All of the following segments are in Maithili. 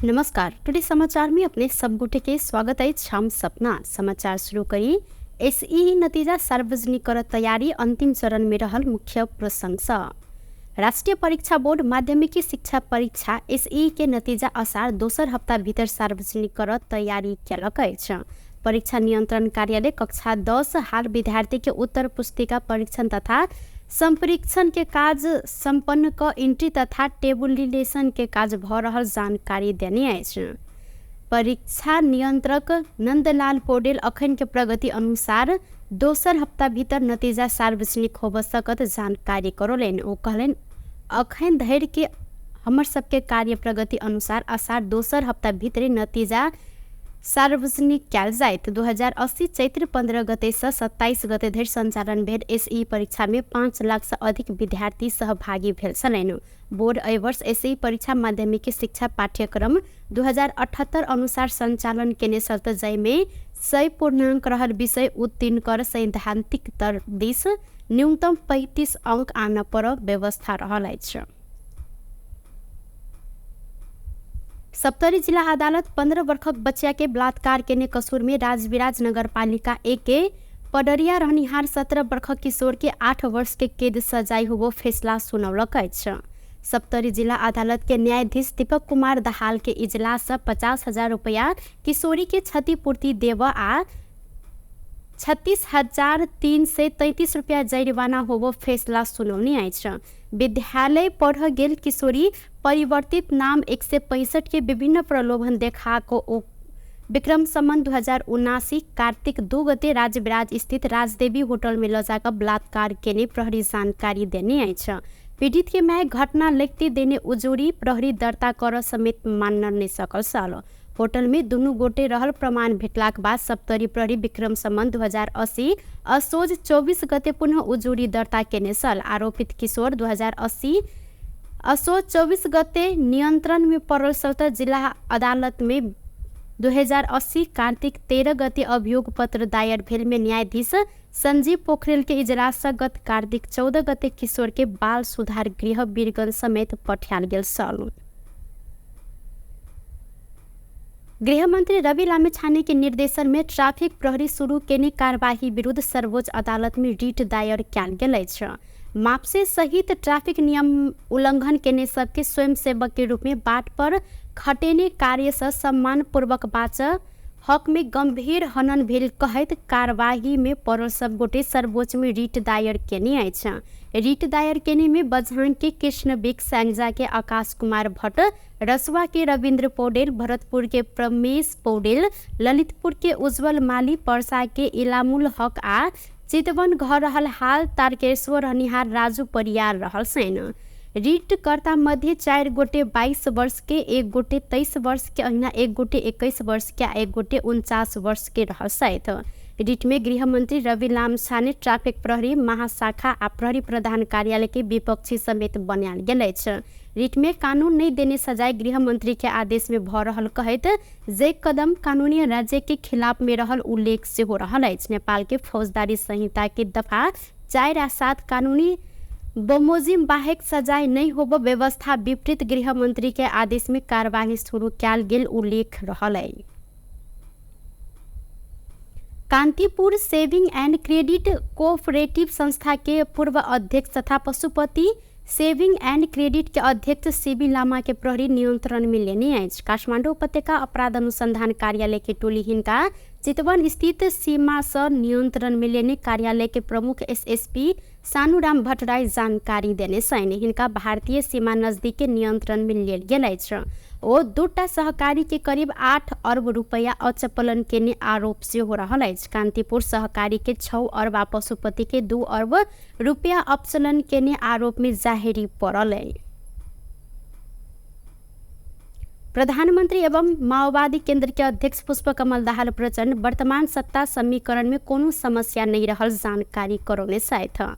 नमस्कार, टुडे समाचार में अपने सब गोटे के स्वागत अछि। हम सपना। समाचार शुरू करी एसई नतीजा सार्वजनिक कर तैयारी अंतिम चरण में रहल मुख्य प्रसंग सँ। राष्ट्रिय परीक्षा बोर्ड माध्यमिक शिक्षा परीक्षा एसई के नतीजा असार दोसर हप्ता भीतर सार्वजनिक कर तैयारी केलक अछि। परीक्षा नियन्त्रण कार्यालय कक्षा 10 हाल विद्यार्थी के उत्तर पुस्तिका परीक्षण तथा संपरीक्षण के काज सम्पन्न क एन्ट्री तथा टेबुलेशन के काज भ रहल जानकारी देने अछि। परीक्षा नियन्त्रक नन्दलाल पौडेल अखन के प्रगति अनुसार दोसर हप्ता भीतर नतीजा सार्वजनिक होब सकत जानकारी करौलनि। ओ कहलनि, अखन धरि के हमर सबके कार्य प्रगति अनुसार असार दोसर हप्ता भीतरे नतीजा सार्वजनिक कयल जाइत। 2080 चैत्र 15 गते सँ 27 गते धरि सञ्चालन भेल एसई परीक्षा में 5 लाख सँ अधिक विद्यार्थी सहभागी भेल छलनि। बोर्ड एहि वर्ष एसई परीक्षा माध्यमिक शिक्षा पाठ्यक्रम 2078 अनुसार सञ्चालन केने छल, त जाहिमे 100 पूर्णाङ्क रहल विषय उत्तीर्ण कर सैद्धान्तिक तर दिस न्यूनतम 35 अङ्क आन पर व्यवस्था रहल अछि। सप्तरी जिल्ला अदालत 15 वर्षक बच्चा के बलात्कार केने कसुर में राजविराज नगरपालिका 1 के पडरिया रहनिहार 17 वर्षक किशोर के 8 वर्ष के कैद सजाय होबो फैसला सुनौलक अछि। सप्तरी जिल्ला अदालत के न्यायाधीश दीपक कुमार दाहाल के इजलास से 50,000 रुपया किशोरी के क्षतिपूर्ति देव आ 36,333 रुपया जरिवाना होबो फैसला सुनौने अछि। विद्यालय पढ़ गेल किशोरी परिवर्तित नाम 165 के विभिन्न प्रलोभन देखाको विक्रम सम्बन्ध 2079 कार्तिक 2 गते राजविराज स्थित राजदेवी होटल में लजाक बलात्कार केने प्रहरी जानकारी देने अछि। पीड़ित के my घटना लिखते देने उजूरी प्रहरी दर्ता कर समेत मान्न नै सकल छल। होटल में दुनू गोटे रहल प्रमाण भेटलाक बाद सप्तरी प्रहरी विक्रम सम्बन्ध 2080 असोज 24 गते पुनः उजूरी दर्ता केने छल। आरोपित किशोर 2080 असोज 24 गते नियन्त्रण में पड़ल छल त जिल्ला अदालत में 2080 कार्तिक 13 गते अभियोग पत्र दायर भेल में न्यायाधीश संजीव पोखरेल के इजलास गत कार्तिक 14 गते किशोर के बाल सुधार गृह वीरगंज समेत पठायल गेल छल। गृहमन्त्री रवि लामिछाने के निर्देशन में ट्राफिक प्रहरी शुरू केने कारबाही विरुद्ध सर्वोच्च अदालत में रिट दायर कयल गेल अछि। मापसे सहित ट्राफिक नियम उल्लंघन केने सबके स्वयंसेवक के रूप में बाट पर खटेने कार्य से सम्मानपूर्वक बाँच हक में गंभीर हनन भेल कहैत कारवाही में पड़ल सब गोटे सर्वोच्च में रिट दायर केने अछि। रिट दायर केने में बझांग के कृष्ण बिक, स्याङ्जा के आकाश कुमार भट्ट, रसुआ के रविन्द्र पौडेल, भरतपुर के प्रमेश पौडेल, ललितपुर के उज्जवल माली, पर्सा के इलामुल हक आ चितवन घर रहल हाल तारकेश्वर रहनिहार राजू परियार रहल छनि। रिटकर्ता मध्ये 4 गोटे 22 वर्ष के, 1 गोटे 23 वर्ष के, अहिना 1 गोटे 21 वर्ष के आ 1 गोटे 49 वर्ष के रहल छथि। रिट में गृहमन्त्री रवि लामिछाने ट्राफिक प्रहरी महाशाखा आ प्रहरी प्रधान कार्यालय के विपक्षी समेत बनायल गेल अछि। रिट में कानून नहीं देने सजाय गृहमंत्री के आदेश में भ रहल कहैत जे कदम कानूनी राज्य के खिलाफ में रहल उल्लेख सेहो रहल अछि। नेपाल के फौजदारी संहिता के दफा 4 आ 7 कानूनी बमोजिम बाहेक सजाय नहीं होब व्यवस्था विपरीत गृहमंत्री के आदेश में कार्यवाही शुरू कयल गेल उल्लेख रहल अछि। Kantipur saving and credit cooperative संस्था के पूर्व अध्यक्ष तथा पशुपति सेविंग एंड क्रेडिट के अध्यक्ष सीबी लामा के प्रहरी नियंत्रण में लेने अछि। काठमाडौँ उपत्यका अपराध अनुसंधान कार्यालय के टोली हिनका चितवन स्थित सीमा से नियंत्रण में लेने कार्यालय के प्रमुख एसएसपी सानुराम भट्टराई जानकारी देने छनि। हिनका भारतीय सीमा नजदीक के नियंत्रण में लेल गेल अछि। ओ 2टा सहकारी के करीब 8 अर्ब रुपैया अचपलन केने आरोप सेहो रहल अछि। कान्तिपुर सहकारी के 6 अर्ब आ पशुपति के 2 अर्ब रुपैया अपचलन केने आरोप में जाहेरी पड़ल अछि। प्रधानमन्त्री एवं माओवादी केन्द्र के अध्यक्ष पुष्पकमल दाहाल प्रचण्ड वर्तमान सत्ता समीकरण में कोनो समस्या नहीं रहल जानकारी करौने छथि।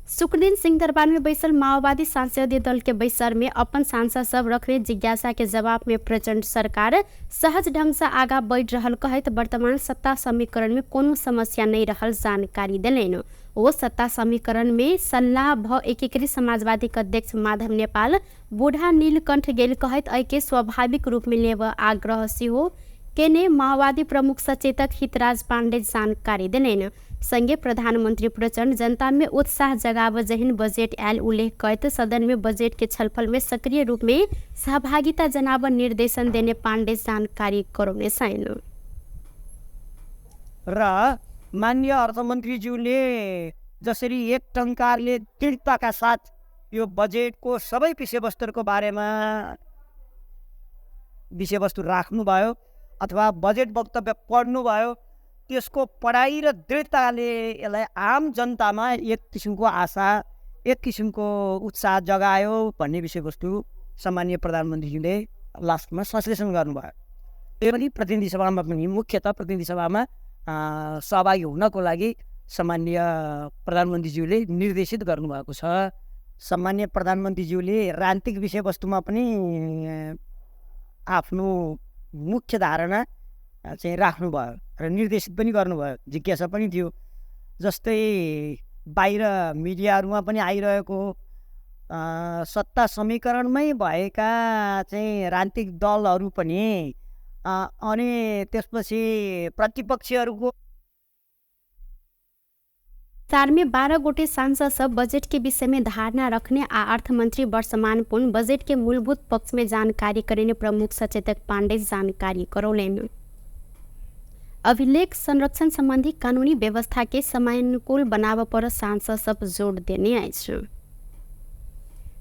शुक्रदिन सिंहदरबार में बैसल माओवादी संसदीय दल के बैसार में अपन सांसद सब रखने जिज्ञासा के जवाब में प्रचण्ड सरकार सहज ढंग से आगा बढ़ रहल कहैत वर्तमान सत्ता समीकरण में कोनो समस्या नहीं रहल जानकारी देलनि। ओ सत्ता समीकरण में सल्लाह भ एकीकृत समाजवादी के अध्यक्ष माधव नेपाल बूढ़ा नीलकंठ गेल कहैत एहि स्वाभाविक रूप में लेब आग्रह सेहो केने माओवादी प्रमुख सचेतक हितराज पाण्डे जानकारी देलनि। संगे प्रधानमंत्री प्रचण्ड जनता में उत्साह जगाव जहिन बजेट आयल उल्लेख करैत सदन में बजेट के छलफल में सक्रिय रूप में सहभागिता जनाब निर्देशन देने पाण्डे जानकारी करौने छन्। र माननीय अर्थमन्त्रीज्यूले जसरी एक टंकारले दृढताका साथ यो बजेटको सबै विषयवस्तुको बारेमा विषयवस्तु राख्नुभयो अथवा बजेट वक्तव्य पढ्नुभयो, त्यसको पढाइ र दृढताले यसलाई आम जनतामा एक किसिमको आशा, एक किसिमको उत्साह जगायो भन्ने विषयवस्तु सम्माननीय प्रधानमन्त्रीज्यूले लास्टमा संश्लेषण गर्नुभयो। त्यो पनि प्रतिनिधि सभामा पनि मुख्यतः प्रतिनिधि सभामा सहभागी हुनको लागि सम्माननीय प्रधानमन्त्रीज्यूले निर्देशित गर्नुभएको छ। सम्माननीय प्रधानमन्त्रीज्यूले राजनीतिक विषयवस्तुमा पनि आफ्नो मुख्य धारणा चाहिँ राख्नुभयो र निर्देशित पनि गर्नुभयो। जिज्ञासा पनि थियो, जस्तै बाहिर मिडियाहरूमा पनि आइरहेको सत्ता समीकरणमै भएका चाहिँ राजनीतिक दलहरू पनि अनि त्यसपछि प्रतिपक्षीहरूको चार में 12 गोटे सांसद सब बजट के विषय में धारणा रखने आ अर्थमंत्री वर्षमान पुन बजट के मूलभूत पक्ष में जानकारी करेने प्रमुख सचेतक पाण्डे जानकारी करौलनि। अभिलेख संरक्षण संबंधी कानूनी व्यवस्था के समयानुकूल बनाव पर सांसद सब जोड़ देने अछि।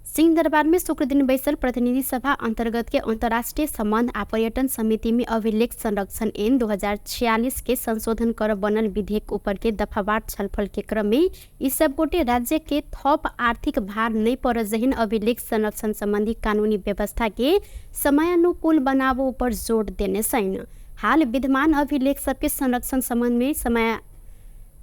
सिंहदरबार में शुक्रदिन बैसल प्रतिनिधि सभा अंतर्गत के अंतर्राष्ट्रीय संबंध आ पर्यटन समिति में अभिलेख संरक्षण ऐन 2046 के संशोधन कर बनल विधेयक ऊपर के दफावार छलफल के क्रम में ई सब गोटे राज्य के थप आर्थिक भार नहीं पर जहिन अभिलेख संरक्षण संबंधी कानूनी व्यवस्था के समयानुकूल बनावो ऊपर जोड़ देने छन्। हाल विद्यमान अभिलेख सबके संरक्षण संबंध में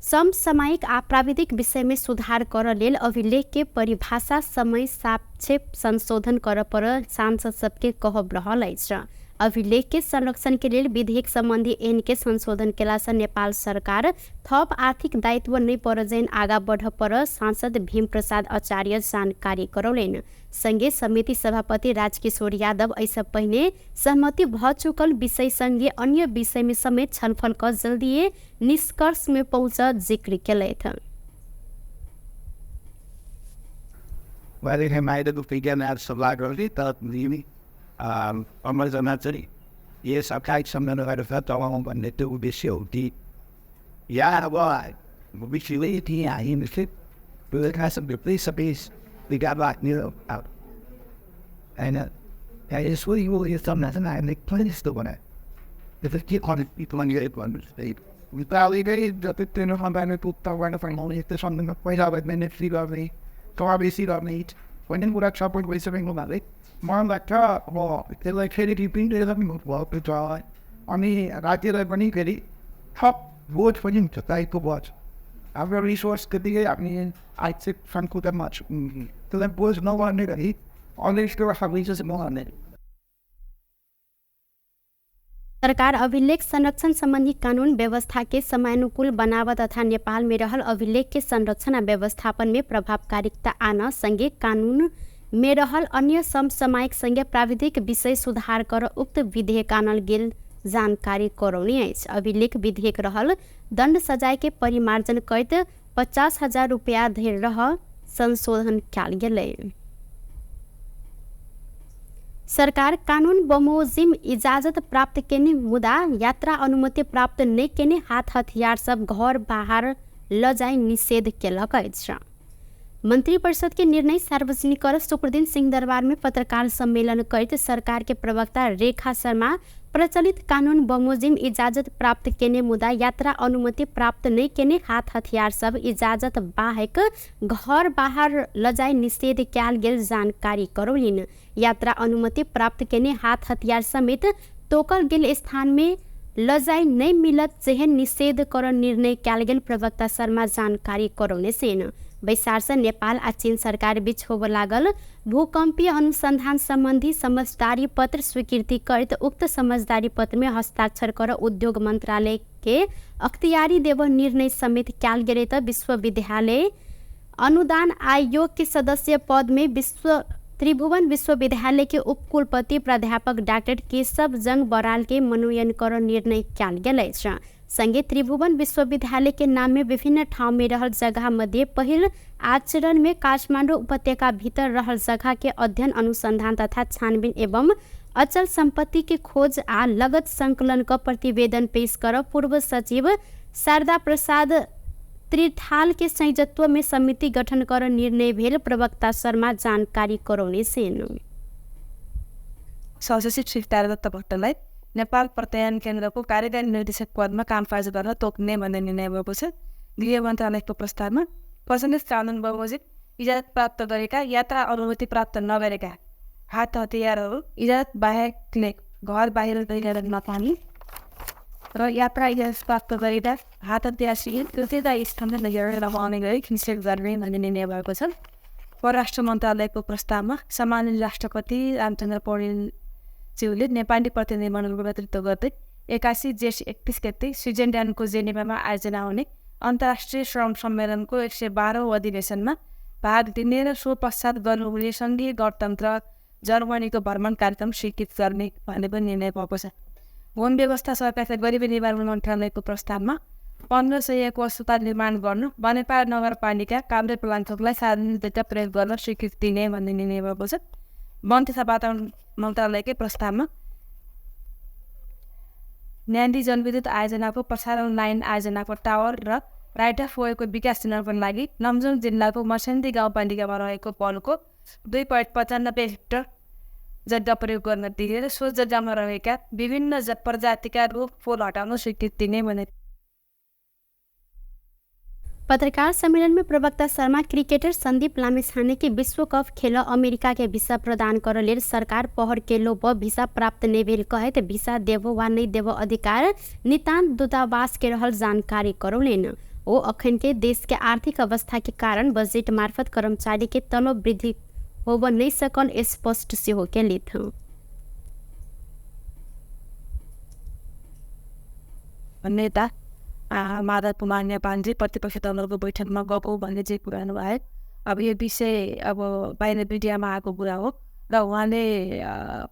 समसामयिक आ प्राविधिक विषय में सुधार कर लेल अभिलेख के परिभाषा समय सापेक्ष संशोधन कर पर सांसद सबके कहब रहल अछि। अभिलेख के संरक्षण के लेल विधेयक संबंधी ऐन के संशोधन केला से नेपाल सरकार थप आर्थिक दायित्व नहीं पर जैन आगा बढ़ पर सांसद भीम प्रसाद आचार्य जानकारी करौलनि। संगे समिति सभापति राजकिशोर यादव एहिसँ पहिने सहमति भ चुकल विषय संगे अन्य विषय में समेत छलफल क जल्दिए निष्कर्ष में पहुँच जिक्र केलथि। अनि राज्यलाई पनि फेरि थप बोझ पनि हुन्छ दायित्व बोझ। हाम्रो रिसोर्स त्यतिकै हामी आर्थिक सङ्कुचनमा छौँ, त्यसलाई बोझ नगर्ने गरी सरकार अभिलेख संरक्षण संबंधी कानून व्यवस्था के समयानुकूल बनाव तथा नेपाल में रहल अभिलेख के संरक्षण आ व्यवस्थापन में प्रभावकारिता आन संगे कानून में रहल अन्य समसामयिक संगे प्राविधिक विषय सुधार कर उक्त विधेयक आनल गेल जानकारी करौने अछि। अभिलेख विधेयक रहल दंड सजाय के परिमार्जन करैत 50,000 रुपया धरि रह संशोधन कयल गेलै। सरकार कानून बमोजिम इजाजत प्राप्त केने मुदा यात्रा अनुमति प्राप्त नहि केने हाथ हथियार सब घर बाहर ल जाई निषेध केलक अछि। मंत्रिपरिषद के निर्णय सार्वजनिक कर शुक्रदिन सिंहदरबार में पत्रकार सम्मेलन करैत सरकार के प्रवक्ता रेखा शर्मा प्रचलित कानून बमोजिम इजाजत प्राप्त केने मुदा यात्रा अनुमति प्राप्त नहि केने हाथ हथियार सब इजाजत बाहेक घर बाहर लजाई निषेध कयल गेल जानकारी करौलनि। यात्रा अनुमति प्राप्त केने हाथ हथियार समेत तोकल गेल स्थान में लजाई नहि मिलत जेहन निषेध कर निर्णय कयल गेल प्रवक्ता शर्मा जानकारी करौने सेन। बैसार से नेपाल आ चीन सरकार बीच होबय लागल भूकंपीय अनुसंधान संबंधी समझदारी पत्र स्वीकृति करैत उक्त समझदारी पत्र में हस्ताक्षर कर उद्योग मंत्रालय के अख्तियारी देव निर्णय समेत कयल गेलै त विश्वविद्यालय अनुदान आयोग के सदस्य पद में विश्व त्रिभुवन विश्वविद्यालय के उपकुलपति प्राध्यापक डाक्टर केशव जंग बराल के मनोनयन कर निर्णय कयल गेल अछि। संगे त्रिभुवन विश्वविद्यालय के नाम में विभिन्न ठाउँ में रहल जगह मध्ये पहिल आचरण में काठमाडौँ उपत्यका भीतर रहल जगह के अध्ययन अनुसंधान तथा छानबीन एवं अचल संपत्ति के खोज आ लगत संकलन क प्रतिवेदन पेश कर पूर्व सचिव शारदा प्रसाद त्रिठाल के संयोजकत्व में समिति गठन कर निर्णय भेल प्रवक्ता शर्मा जानकारी करौने सेन। सहसचिव श्री तारादत्त भट्टलाई नेपाल प्रत्ययन केन्द्रको कार्यकारी निर्देशक पदमा कामकाज गर्न तोक्ने भन्ने निर्णय भएको छ। गृह मन्त्रालयको प्रस्तावमा प्रचलित कानुन बमोजिम इजाजत प्राप्त गरेका यात्रा अनुमति प्राप्त नगरेका हात हतियारहरू इजाजत बाहेकले घर बाहिर लैजान नपाउने र यात्रा इजाजत प्राप्त गरेका हात हतियारसहित कृत्यता स्थानमा लगेर नपाउने गरी निषेध गर्ने भन्ने निर्णय भएको छ। परराष्ट्र मन्त्रालयको प्रस्तावमा सामान्य राष्ट्रपति रामचन्द्र पौडेलज्यूले नेपाली प्रतिनिधिमण्डलको नेतृत्व गर्दै 81 जेठ 31 गते स्विजरल्यान्डको जेनेभामा आयोजना हुने अन्तर्राष्ट्रिय श्रम सम्मेलनको 112औं अधिवेशनमा भाग लिने र सो पश्चात गर्नुहुने सङ्घीय गणतन्त्र जर्मनीको भ्रमण कार्यक्रम स्वीकृत गर्ने भन्ने पनि निर्णय भएको छ। वन व्यवस्था सरकार गरिबी निवारण मन्त्रालयको प्रस्तावमा 15 शय्याको अस्पताल निर्माण गर्नु बनेपा नगरपालिका काभ्रे पलाञ्चोकलाई सार्वजनिक डेटा प्रयोग गर्न स्वीकृति दिने भन्ने निर्णय भएको छ। वन तथा वातावरण मन्त्रालयकै प्रस्तावमा न्यान्डी जनविद्युत आयोजनाको प्रसारण लाइन आयोजनाको टावर र राइट अफ वेको विकास दिनको लागि लमजुङ जिल्लाको मर्स्यान्दी गाउँपालिकामा रहेको वनको 2.95 हेक्टर जग्गा प्रयोग गर्न दिने र सो जग्गामा रहेका विभिन्न प्रजातिका रुख फुल हटाउन स्वीकृति दिने भन्ने। पत्रकार सम्मेलन में प्रवक्ता शर्मा क्रिकेटर संदीप लामिछाने के विश्व कप खेल अमेरिका के भिसा प्रदान कर लेल सरकार पहर के लोप भिसा प्राप्त नहीं भेल कहैत भिसा देबो वा नहीं देबो अधिकार नितान्त दूतावास के रहल जानकारी करौलनि। ओ अखन के देश के आर्थिक अवस्था के कारण बजेट मार्फत कर्मचारी के तलब वृद्धि होब नहीं सकल स्पष्ट सेहो केलिथ। नेता माधव कुमार नेपालजी प्रतिपक्ष दलहरूको बैठकमा गएको भन्ने जे कुराहरू आयो, अब यो विषय अब बाहिर मिडियामा आएको कुरा हो र उहाँले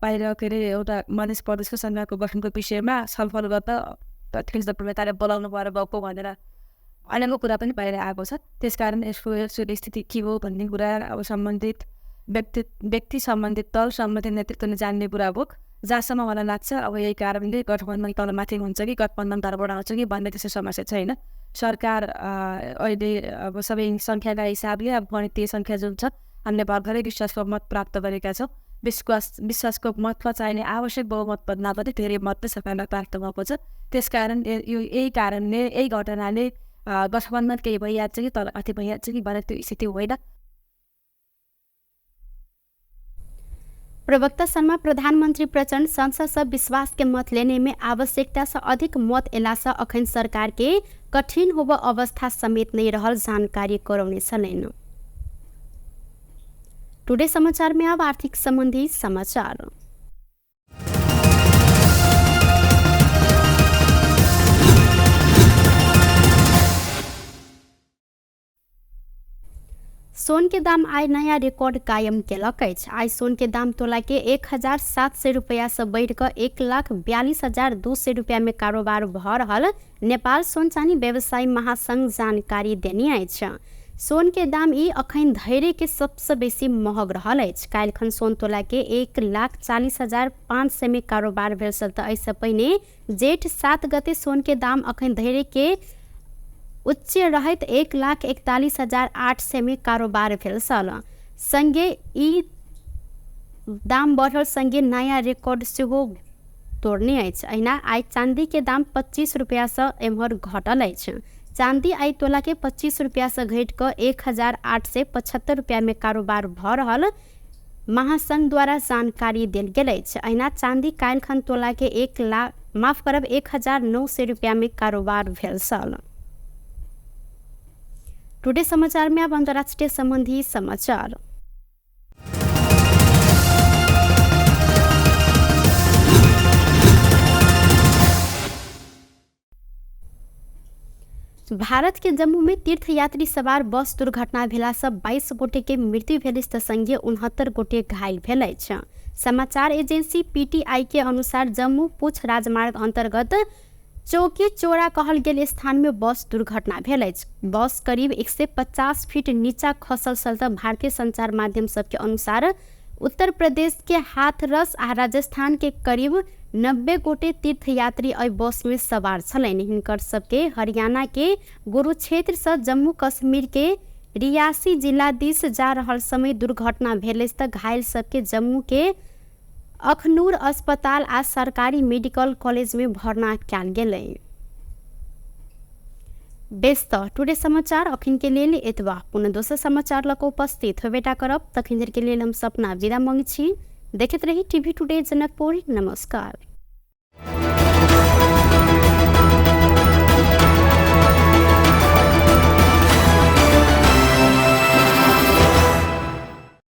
बाहिर के अरे एउटा मधेस प्रदेशको सरकारको गठनको विषयमा छलफल गर्दा प्रतिपक्ष दलको नेताले बोलाउनु भएर गएको भनेर अनेकौँ कुरा पनि बाहिर आएको छ। त्यसकारण यसको एक्चुअल स्थिति के हो भन्ने कुरा अब सम्बन्धित व्यक्ति व्यक्ति सम्बन्धित दल सम्बन्धित नेतृत्वले जान्ने कुरा हो। जहाँसम्म मलाई लाग्छ अब यही कारणले गठबन्धन तलमाथि हुन्छ कि गठबन्धन तलबाट आउँछ कि भन्ने त्यस्तो समस्या छैन। सरकार अहिले अब सबै सङ्ख्याका हिसाबले अब गणितीय सङ्ख्या जुन छ हामीले भर्खरै विश्वासको मत प्राप्त गरेका छौँ। विश्वासको मतमा चाहिने आवश्यक बहुमत भन्दा पनि धेरै मत सरकारलाई प्राप्त भएको छ। त्यसकारण यो यही कारणले यही घटनाले गठबन्धन केही भइहाल्छ कि तलमाथि भइहाल्छ कि भन्ने त्यो स्थिति होइन। प्रवक्ता शर्मा प्रधानमंत्री प्रचण्ड संसद से विश्वास के मत लेने में आवश्यकता से अधिक मत एला से अखन सरकार के कठिन होब अवस्था समेत नहीं रहल जानकारी करौने छलनि। टुडे समाचार में अब आर्थिक संबंधी समाचार। सोन के दाम आइ नयाँ रिकॉर्ड कायम केलक अछि। आइ सोन के दाम तोला के 1700 रुपया से बढ़ि कऽ 1,42,200 रुपया में कारोबार भऽ रहल नेपाल सोन चानी व्यवसायी महासंघ जानकारी देने अछि। सोन के दाम ई अखन धैर्य के सबसे बेसी महग रहल अछि। काल्हिखन सोन तोला के 1,40,500 में कारोबार भेल छल तऽ एहिसँ पहिने जेठ 7 गते सोन के दाम अखन धैर्य के उच्च रहैत 1,41,800 में कारोबार भेल छल। संगे ई दाम बढ़ल संगे नयाँ रिकॉर्ड सेहो तोड़ने अछि। अहिना आइ चांदी के दाम 25 रुपया से एम्हर घटल अछि। चांदी आइ तोला के 25 रुपया से घटि कऽ 1,875 रुपया में कारोबार भऽ रहल महासंघ द्वारा जानकारी देल गेल अछि। अहिना चांदी काल्हिखन तोला के 1,900 रुपया में कारोबार भेल छल। टुडे समाचार में अब अंतर्राष्ट्रीय संबंधी समाचार। भारत के जम्मू में तीर्थयात्री सवार बस दुर्घटना भेला सँ 22 गोटे के मृत्यु भेल त संगे 69 गोटे घायल भेल अछि। समाचार एजेंसी पीटीआई के अनुसार जम्मू पुछ राजमार्ग अंतर्गत चौकी चोरा कहल गेल स्थान में बस दुर्घटना भेल अछि। बस करीब 150 फीट नीचा खसल छल त भारतीय संचार माध्यम सबके अनुसार उत्तर प्रदेश के हाथरस आ राजस्थान के करीब 90 गोटे तीर्थयात्री एहि बस में सवार छलनि। हिनकर सबके हरियाणा के कुरुक्षेत्र से जम्मू कश्मीर के रियासी जिला दिस जा रहल समय दुर्घटना भेल त घायल सबके जम्मू के अखनूर अस्पताल आ सरकारी मेडिकल कॉलेज में भर्ना कयल गेलै। बेस त टुडे समाचार अखिन के लेल एतबा। पुनः दोसर समाचार लऽ कऽ उपस्थित होबेटा करब। तखन धरि के लेल हम सपना विदा मांगै छी। देखैत रही टीवी टुडे जनकपुर। नमस्कार।